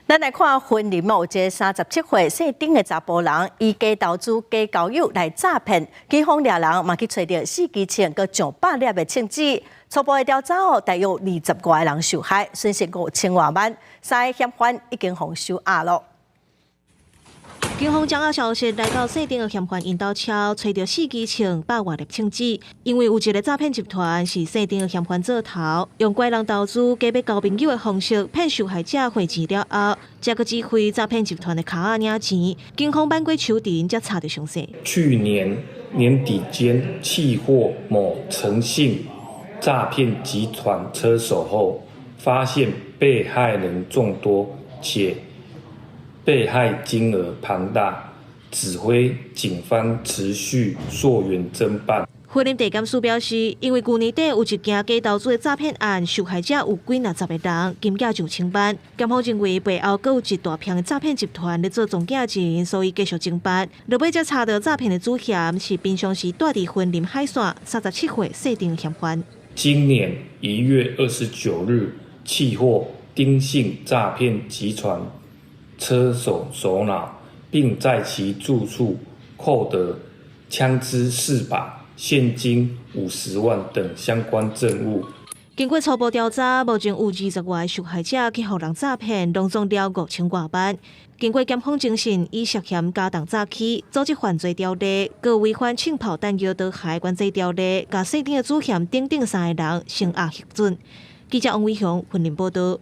咱來看雲林有一个37歲姓丁的查埔人，以假投資、假交友來詐騙，警方掠人嘛去揣著四支槍、閣上百粒的槍支。初步的調查後，大約20外个人受害，損失5000外萬。三个嫌犯已經予收押囉。警方掌握消息，來到姓丁的嫌犯𪜶兜抄，揣著四支槍、百外粒槍支。因為有一个詐騙集團是姓丁的嫌犯做頭，用拐人投資、假欲交朋友的方式騙受害者匯錢了後，才閣指揮詐騙集團的跤仔領錢。警方挽過手鐲，才查著詳細。去年年底間，緝獲某陳姓詐騙集團車手後，發現被害人眾多，且被害金額龐大，指揮警方持續溯源偵辦。雲林地檢署表示，因為舊年底有一件假投資的詐騙案，受害者有幾若十个人，金額上千萬。檢方認為背後閣有一大片的詐騙集團咧做藏鏡人，所以繼續偵辦。落尾才查著詐騙的主嫌是平常時蹛佇雲林海線37歲姓丁嫌犯。今年1月29日，緝獲丁姓詐騙集團車手首腦，並在其住處扣得槍支4把、現金50萬等相關證物。經過初步調查，目前有20外受害者去予人詐騙，攏總了5000外萬。經過檢方偵訊，以涉嫌加重詐欺、組織犯罪條例、閣違反槍炮彈藥刀械管制條例，共姓丁的主嫌等等三个人聲押核准。記者王偉雄雲林報道。